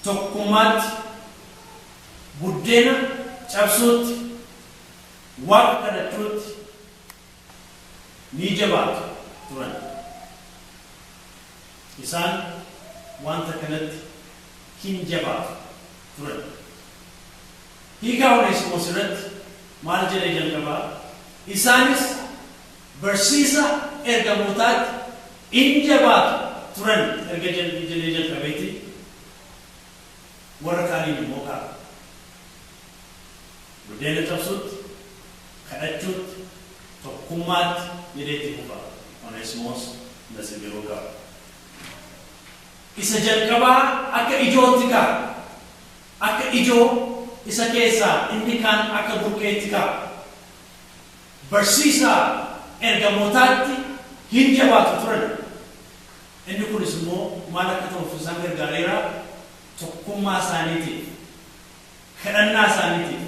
Tokkummaatti, buddeena cabsuutti, waaqa kadhachuutti ni jabaatu turan. Isaan wanta kanatti hin jabaatu turan. Hiikaa Oneesimoos irratti maal jedhee jalqabaa? Isaanis barsiisa ergamootaatti in jabaatu turan erga jedhee jalqabeeti warra kaaniin immoo kaa'a. Buddeena cabsuutti, kadhachuutti, tokkummaatti jedhee itti fufa Oneesimoos Nasib yeroo kaa'u. Isa jalqabaa akka ijootti kaa'a. Akka ijoo isa keessaa inni kaan akka burqeetti kaa'a. Barsiisa ergamootaatti hin jabaatu turan. Inni kunis immoo maal akka ta'uuf isaan gargaareera? Tokkummaa isaaniitiif, kadhannaa isaaniitiif,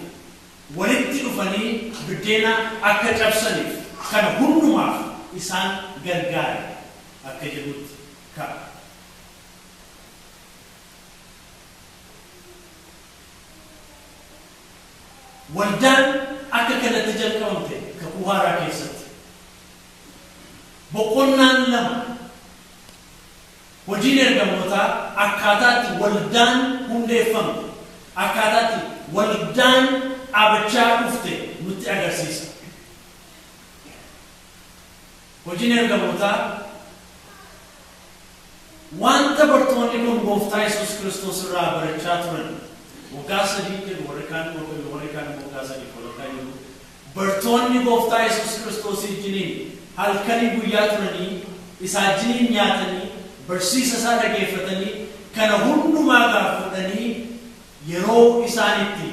walitti dhufanii biddeena akka cabsaniif kana hundumaaf isaan gargaare akka jedhutti ka'a. Waldaan akka kanatti jalqabamte Kakuu Haaraa keessatti. Boqonnaan 2 Hojiin Ergamootaa akkaataatti waldaan hundeeffamte, akkaataatti waldaan dhaabachaa dhufte nutti agarsiisa. Hojiin Ergamootaa wanta bartoonni kun Gooftaa Yesuus Kiristoos irraa barachaa turan waggaa 3 jedhu, warri kaan warri kaan immoo waggaa 3 walakkaa jedhu. Bartoonni Gooftaa Yesuus Kiristoos wajjiniin halkanii guyyaa turanii, isaa wajjiniin nyaatanii, barsiisa isaa dhageeffatanii, kana hundumaa gaafa fudhanii yeroo isaan itti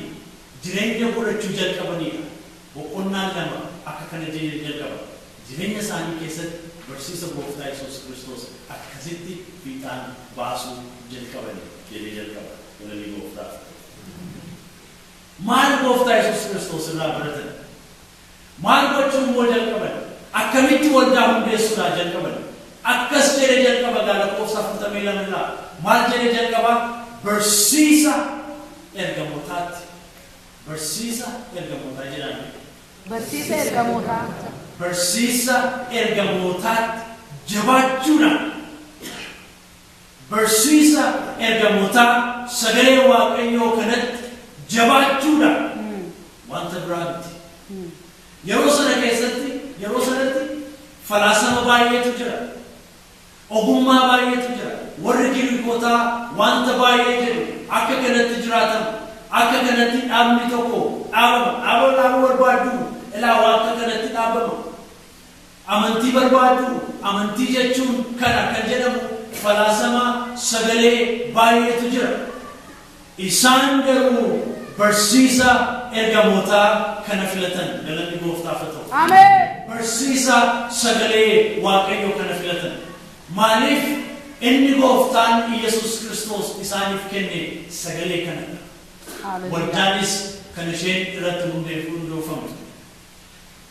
jireenya godhachuu jalqabaniidha. Boqonnaan 2 akka kana jedhee jalqaba. Jireenya isaanii keessatti barsiisa Gooftaa Yesuus Kiristoos akkasitti fiixaan baasuu jalqabani jedhee jalqaba. Galanni Gooftaaf haa ta'u. Maal Gooftaa Yesuus Kiristoos irraa baratan? Maal gochuu immoo jalqaban? Akkamitti waldaa hundeessuudhaa jalqaban? Akkas jedhee jalqaba gaa lakkoofsa 42 irraa maal jedhee jalqaba? Barsiisa ergamootaatti. Barsiisa ergamootaa jedhaan. Barsiisa ergamootaa. Barsiisa ergamootaatti jabaachuudhaan. Barsiisa ergamootaa sagalee Waaqayyoo kanatti jabaachuudhaan, wanta biraa miti. Yeroo sana keessatti, yeroo sanatti falaasama baay'eetu jira. Ogummaa baay'eetu jira. Warri Giriikootaa wanta baay'ee jedhu, akka kanatti jiraatama. Akka kanatti dhaabni tokko dhaabama. Dhaaba dhaabuu barbaadduu? Ilaa waa akka kanatti dhaabama. Amantii barbaadduu? Amantii jechuun kana kan jedhamu falaasama sagalee baay'eetu jira. Isaan garuu barsiisa ergamootaa kana filatan. Galanni Gooftaaf haa ta'u. Ameen. Barsiisa sagalee Waaqayyoo kana filatan. Maaliif? Inni Gooftaan Iyyasuus Kiristoos isaaniif kenne sagalee kanadha. Haaleluyyaa. Waldaanis kan isheen irratti hundoofamtu.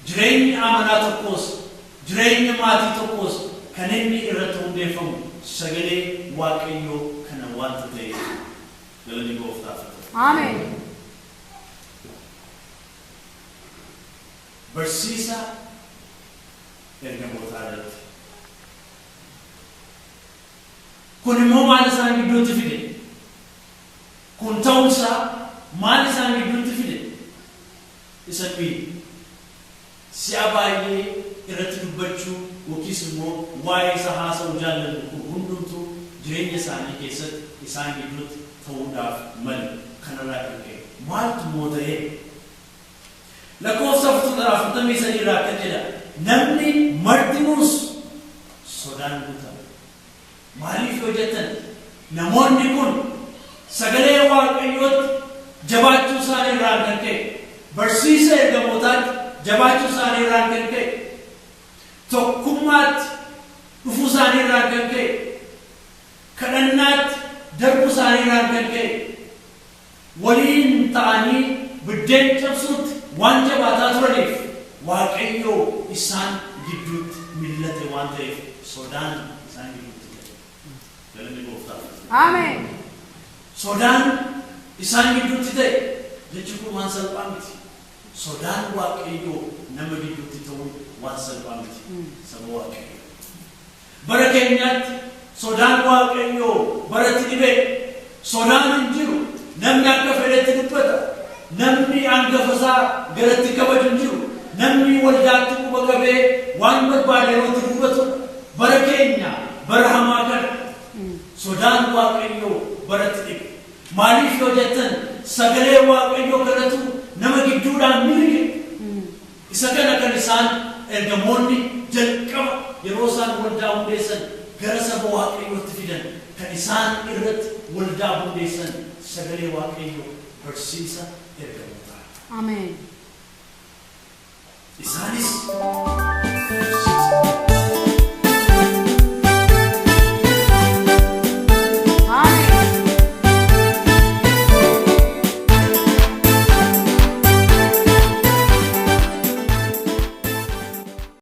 Jireenyi amanaa tokkoos, jireenya maatii tokkoos kan inni irratti hundeeffamu sagalee Waaqayyoo kana waanta ta'eef. Galanni Gooftaaf haa ta'u. Ameen. Barsiisa ergamootaa irratti. Kun immoo maal isaan gidduutti fide? Kun ta'uun isaa maal isaan gidduutti fide? Isa nuyi si'a baay'ee irratti dubbachuu yookiis immoo waa'ee isaa haasa'uu jaallannu kun hundumtuu jireenya isaanii keessatti isaan gidduutti ta'uudhaaf male. Kanarraa kan ka'e maaltu immoo ta'e? Lakkoofsa 43 irraa akkan jedha, Namni martinuus sodaan guutame. Maaliif yoo jettan, namoonni kun sagalee Waaqayyootti jabaachuu isaanii irraan kan ka'e, barsiisa ergamootaatti jabaachuu isaanii irraan kan ka'e, tokkummaatti dhufuu isaanii irraan kan ka'e, kadhannaatti darbuu isaanii irraan kan ka'e, waliin ta'anii biddeen cabsuutti waan jabaataa turaniif, Waaqayyo isaan gidduutti millate waan ta'eef sodaan isaan gidduutti gale. Galanni Gooftaaf haa ta'u. Ameen. Sodaan isaan gidduutti ta'e jechi kun waan salphaa miti. Sodaan Waaqayyoo nama gidduutti ta'uun waan salphaa miti. Saba Waaqayyoo. Bara keenyaatti sodaan Waaqayyoo baratti dhibee sodaan hin jiru. Namni akka fedhetti dubbata. Namni hangafa isaa garatti kabaju hin jiru. Namni waldaatti quba qabee waan barbaade yerootti dubbatu. Bara keenya bara hamaa kana sodaan Waaqayyoo baratti dhibe. Maaliif yoo jettan, sagalee Waaqayyoo kanatu nama gidduudhaan miliqe. Isa kana kan isaan ergamoonni jalqaba yeroo isaan waldaa hundeessan gara saba Waaqayyootti fidan, kan isaan irratti waldaa hundeessan sagalee Waaqayyoo, barsiisa ergamootaa. Ameen. Isaanis